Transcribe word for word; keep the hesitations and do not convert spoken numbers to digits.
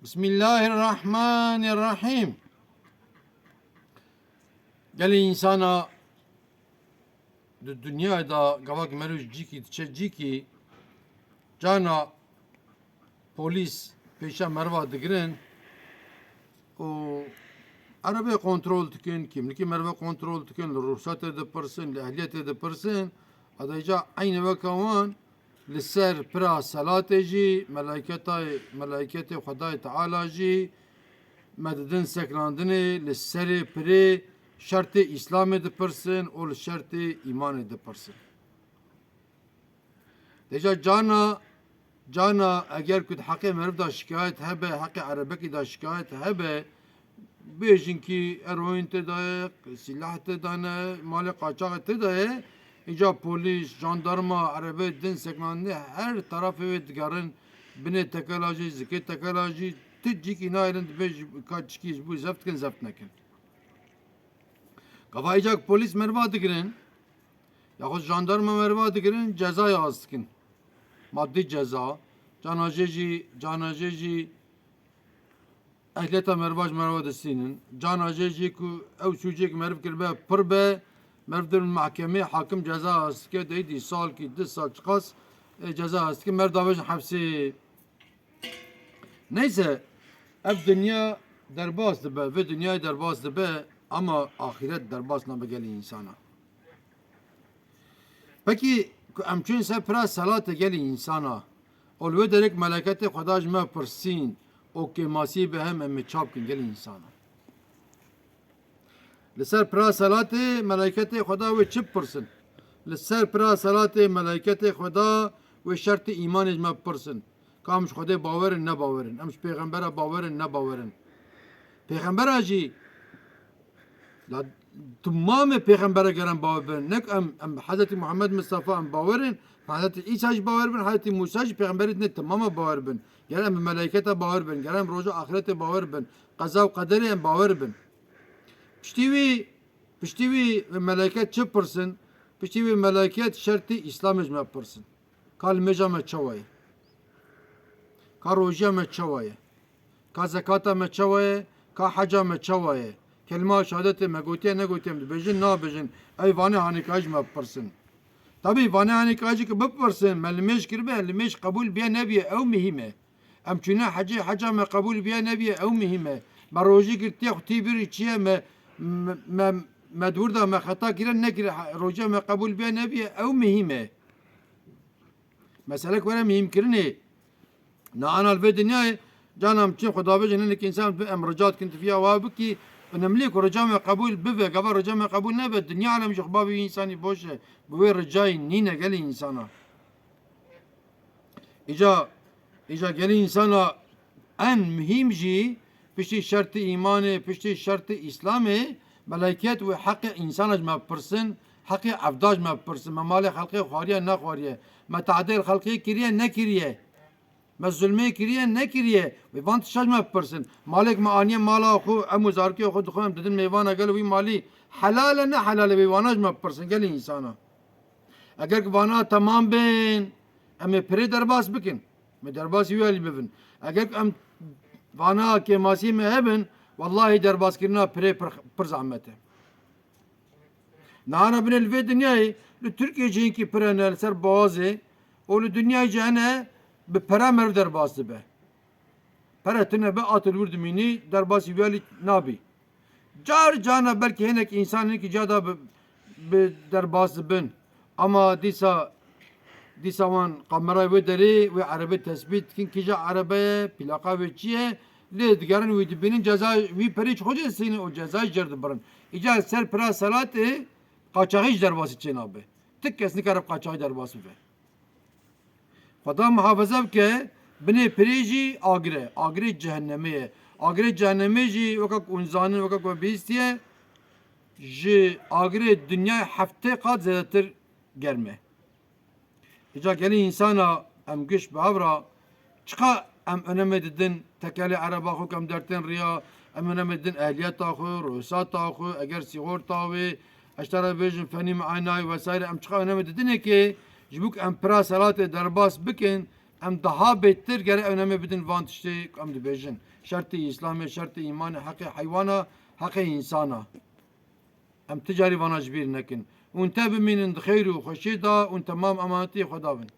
Bismillahirrahmanirrahim. Gelê însana di dinyayê de gavak meriv ji cîkî diçe cîkî, cana polîs pêşa meriva digirin û erebê kontrol dikin, kîmlikê meriva kontrol dikin, li ruhsatê dipirsin, li ehliyetê dipirsin, adayca eynî weke wan li ser pira selatê jî melayketay-, melayketê Xwedayê Teala jî me didin seknandinê li serê pirê şertê Îslamê dipirsin û li şertê îmanê dipirsin. Deja cana, cana eger ku di heqê meriv de şikayet hebe, heqê erebekî de şikayet hebe, bêjin kî eroîn tê de ye, sîlah tê de ne, malê qaçaxê tê de ye, îca polîs, jandarma, erebê din seknandinê her tarafê wê digerin, binê tekela jî, zikê tekela jî, ti cîkî nayêrin dibê ji ka çikî ji bo zeft dikin, zeft nekin. Gava îca ku polîs meriva digirin, yaxud jandarma meriva digirin, cezayê az dikin. Madî ceza, cana jê jî, cana jê jî ehliyeta meriva ji meriva distînin. Cana jê jî ku ew sûcêk meriv kiribe pir be, meriv dirin mehkemê, hakim ceza az dike, deyî dî salkî, du sal çiqas, e, ceza az dike, meriv davêjin hepsê. Neyse, ev dinya derbas dibe, vê dinyayê derbas dibe, ama axîret derbas nabe gelê însana. Pekî ku em çûn ser pira selatê gelê însana, û li wê derek meleketê Xweda ji me pirsîn û kêmasî bi hem em ê çap kin gelê însana. Li ser pira selatê melayketê Xweda wê çi bipirsin? Li ser pira selatê melayketê Xweda wê şertê îmanê ji me bipirsin. Ka em ji Xwedê bawer in, nebawer in. Em ji pêxembera bawer in, nebawer in. Pêxembera jî, la, timamê pêxembera ger em bawer bin. Nek em, em Hezretî Muhammed Mistefa em bawer in, Hezretî Îsa jî bawer bin, Hezretî Mûsa jî pêxemberî din timama bawer bin. Ger em bi melayketa bawer bin, ger em roja axretê bawer bin, qeza û qederê em bawer bin. Piştî wî, piştî wî meleket çi pirsin? Piştî wî meleket şertî Îslamê ji me pirsin. Ka limêja me çawa ye? Ka rojiya me çawa ye? Ka zekata me çawa ye? Ka heca me çawa ye? Kelima şehadetê me gotiye negotiye em dibêjin nabêjin? Ew vanê hanîkayî ji me bipirsin. Tabî vanê hanîkayî jî ki bipirsin, me limêj kiribe, limêj qebûl biye nebiye, ew muhîm e. Em çûne hecê, heca me qebûl biye nebiye, ew muhîm e. Me rojî girtiye, xwe tî birî çi ye, me, me, me, me di wir de me xeta kire nekire, he-, rojiya me qebûl biye nebiye, ew muhîm e. Mesele ku were muhîmkirinê. Na ana li vê dinyayê, cana em çin xwe davêjin, hinek însan bi em rica dikin, tu viya wa bikî, önemli ku rica me qebûl bibe, gava rica me qebûl nebe, dinya alem ji xwe bavê wî însanî boş e, bi wê ricayî nîne gelê însana. Îca, îca gelî însana en muhîm jî piştî şertî îmanê, piştî şertî Îslamê, meleket wê heqê însana ji me bipirsin, heqê evda ji me bipirsin. Me malê xelkê xwariye, nexwariye. Me tadê li xelkê kiriye, nekiriye. Me zulmê kiriye, nekiriye. Wê van tişta ji me bipirsin. Malek me aniye mala xwe, em û zarokê xwe dixwe, em didin mêvana gel wî malî. Helal e, ne helal e, wê vana ji me bipirsin, gelî însana. Eger ki vana temam bin, em ê pirê derbas bikin. Me derbasî wî alî bibin. Eger em vana kêmasî me hebin, wellahî derbaskirina pirê pir, pir zehmet e. Nahana binê li vê dinyayê, li Tirkiye jî hinkî pire ne li ser boğazê û li dinyayê jî hene bi pere meriv derbas dibe. Pere tune be, at li wir dimînî, derbasî wî alî nabî. Car carna belkî hinek însan hinekî ca da bi, bi derbas dibin. Ama dîsa, dîsa wan kamerayê wê derê, wê erebê tesbît dikin, kîja erebe ye, plaka wê çi ye, lê digerin wî dibînin, ceza wî perê ji xwe cê distînin û cezayê jê re dibirin. Îca ser pira selatê qaçaxî jî derbasî çênabe. Ti kes nikare bi qaçaxî derbas bibe. Xweda muhafaza bike, binê pirê jî agir e. Agirê cehennemê ye. Agirê cehennemê jî weke ku hûn zanin, weke ku we bihîstiye, ji agirê dinyayê heftê qat zêdetir germ e. Îca gelî însana em giş bi hev re çiqa em önemê didin tekelê ereba xwe ku em dertên riya, em önemê didin ehliyeta xwe, ruhsata xwe, eger sîxorta wê, ez te re bêjim fenî me'anayê vesaire, em çiqa önemê didinê ki ji bo ku em pira selatê derbas bikin, Em daha bêtir gere ewnamê bidin van tiştê ku em dibêjin. Şertê Îslamê, şertê îmanê, heqê heywana, heqê însana. Em ti carî vana ji bîr nekin. Hûn te bimînin di xêr û xweşiyê de, hûn temam emanetiyê xwe dabin.